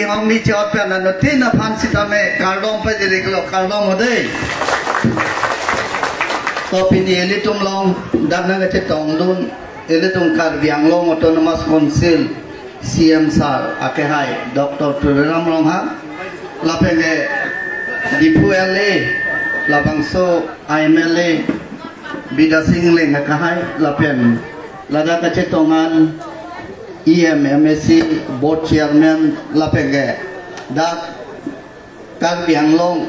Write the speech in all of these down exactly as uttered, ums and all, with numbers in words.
Hongni chot pen anuttin aphan sitame kardom pajiriklo, kardom ho dei. To pini ilitum along dak nangkachetongdun ilitum Karbi Anglong Autonomous Council C M sir akehai Doctor Tuliram Ronghang, lapen ke Diphu L A, labangso M L A Bidya Sing Engleng akehai, lapen ladak kachetong an E M, M A C, board chairman, lapen ke dak Karbi Anglong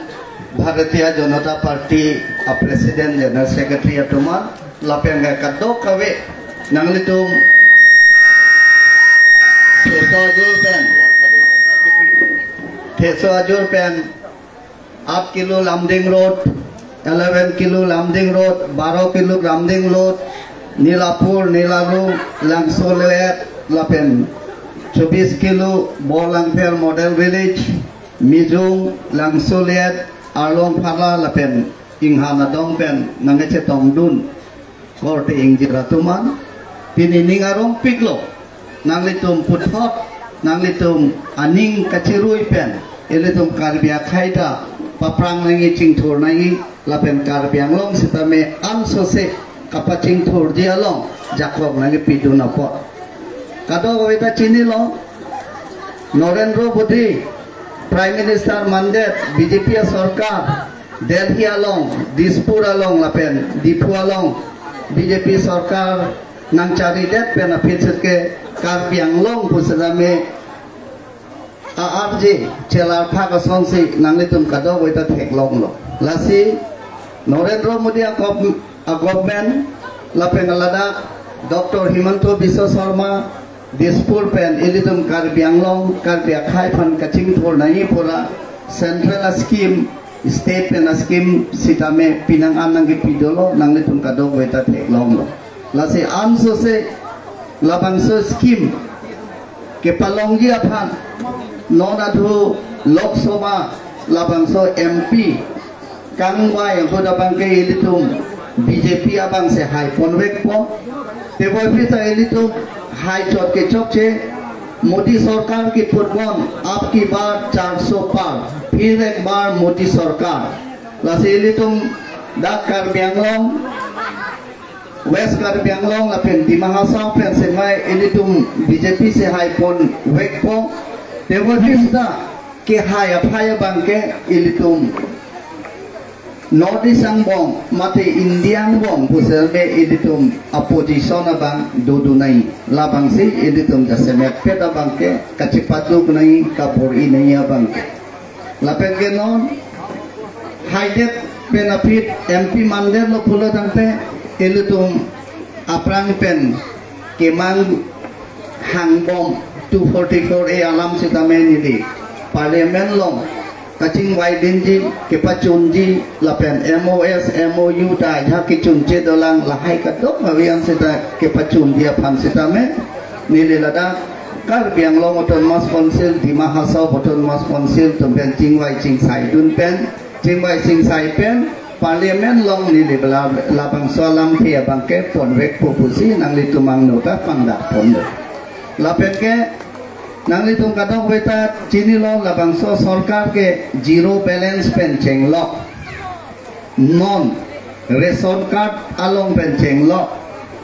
Bharatiya Janata Party a president, general secretary atum an, lapen ke kadokave nanglitum theso ajur pen, theso ajur pen, eight kilo Lumding Road, eleven kilo Lumding Road, baro kilo Lumding Road, Nilapur, Nilarung, Langso Leyet, lapen chobis kilo Borlangpher Model Village, Mijung, Langso Leyet, Arlong Phala, lapen Inghan adong pen nangkachetongdun korte ingjir atum an, pini ning arongpiklo, nanglitum puthot, nanglitum aning kachirui pen ilitum Karbi akhei ta paphrang nangji, chingthur nangji, lapen Karbi Anglong sitame ansose kapachingthurji along jakong nangji pidun apot. Kadokave ta chinilo, Narendra Modi Prime Minister mandet, B J P asorkar, Delhi along, Dispur along lapen Diphu along B J P sorkar nangcharidet pen aphi sitke Karbi Anglong pusitame a-arje chelar phak asonsi nanglitum kadokave ta theklonglo. Lasi Narendra Modi a gov-, a government lapen ladak Doctor Himanta Biswa Sarma Dispur pen ilitum Karbi Anglong, Karbi akhei aphan kachingthur nangji pura central a scheme, state pen a scheme sitame pinang an nangkipidolo, nanglitum kadokave ta theklonglo. Lasi ansose labangso scheme kepalongji aphan non adhu Lok Sabha labangso M P kangvai ahut abangke ilitum B J P abangsi haiponvekpo. Teboi pita ilitum hai chot ke chokche, Modi sorkar kiputbon, "Ab ki baar char so paar, phir ek baar Modi sorkar." Lasi ilitum dak Karbi Anglong, West Karbi Anglong lapen Dima Hasao pen semai ilitum B J P si haiponvekpo. Teboi pita kehai aphai abangke ilitum North East angbong mate India angbong pusitame ilitum opposition abang dodunai, labangsi ilitum jasemet pet abangke kachipaduk nai, kabor-i nai abangke. Lapen ke non haidet pen aphi M P mandetlo pulo tangte ilitum aphrang pen kemang hangbom two forty-four A alam sitame neli Parliament along kachingvai dinji, kepachunji, lapen M O S, M O U ta ajahak kechunche dolang, lahai kadokave an sita kepachunji aphan sitame neli ladak Karbi Anglong Autonomous Council, Dima Hasao Autonomous Council atum pen chingvai chingsaidun pen, chingvai chingsai pen Parliament along neli bela labangso alamthe abangke ponvekpo pusi nanglitum angno ta pangdakponlo. Lapen ke nanglitum kadokave ta chinilo, labangso sorkar ke zero balance pen chenglok. Non ration card along pen chenglok.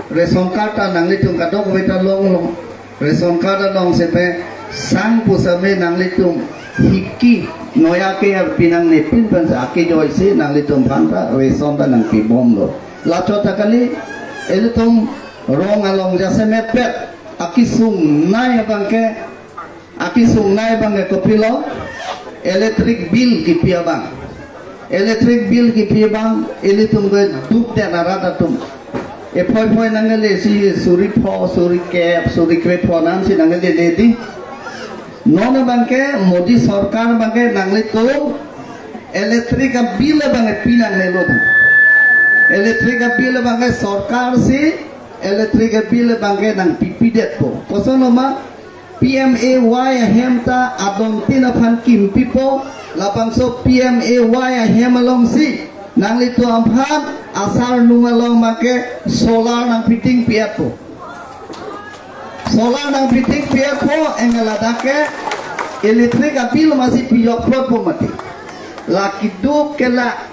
Ration card ta nanglitum kadokave ta longlo. Ration card along sepe sang pusitame nanglitum hiki noya ke arpi nangnepin pen sa akejoisi nanglitum aphan ta ration ta nangpibomlo. Lachot ta kali, ilitum rong along jasemet pet akesung nai abangke, akesung nai abangke kopilo, electric bill kipi abang. Electric bill kipi abang ilitum keduk det arat atum. Ephoi phoi nanglele si suri pho, suri kep, suri krepho ansi nanglele di. Non abangke Modi sorkar abangke nanglitum electric a bill abangke pinanglelo di. Electric a bill abangke sorkar si electric a bill abangke nangpipidetpo. Kosonloma, P M A Y ahem ta adontin aphan kimpipo, labangso P M A Y ahem alongsi nanglitum aphan asarnung along make solar nangpiting piatpo. Solar nangpiting piatpo, eng ladak ke Electric a-bill masi pijok plot po mati. La keduk ke la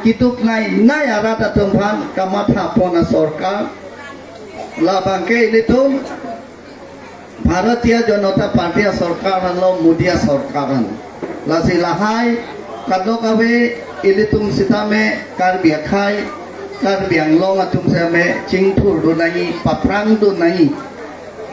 keduk nei nei arat atum aphan kamatha pon asorkar. Labang ke ilitum Bharatiya Janata Party asorkar henlo, Modi asorkar henlo. Lasi lahai kadokave ilitum sitame Karbi akhei, Karbi Anglong atum sitame chingthur dun nangji, paphrang dun nangji.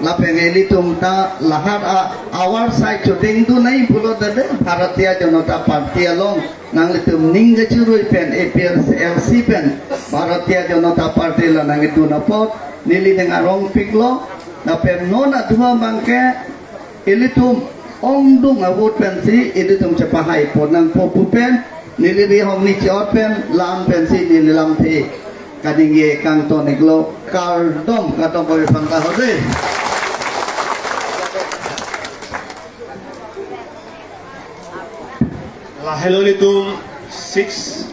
Lapen ilitum ta lahai a-, awar sai chodeng dun nangji pulote Bharatiya Janata Party along nanglitum ning kachirui pen, A P H L C pen, Bharatiya Janata Party la nangkedun apot neli ning arong piklo. Lapen non adua abang ke ilitum ongdung a-vote pensi ilitum chepahai pon nangpo pu pen, neli rihong ni chot pen, lam pensi neli lamthe kaningje kangton iklo. Kardom, kardom kami pangkal hode. Lahelo ilitum six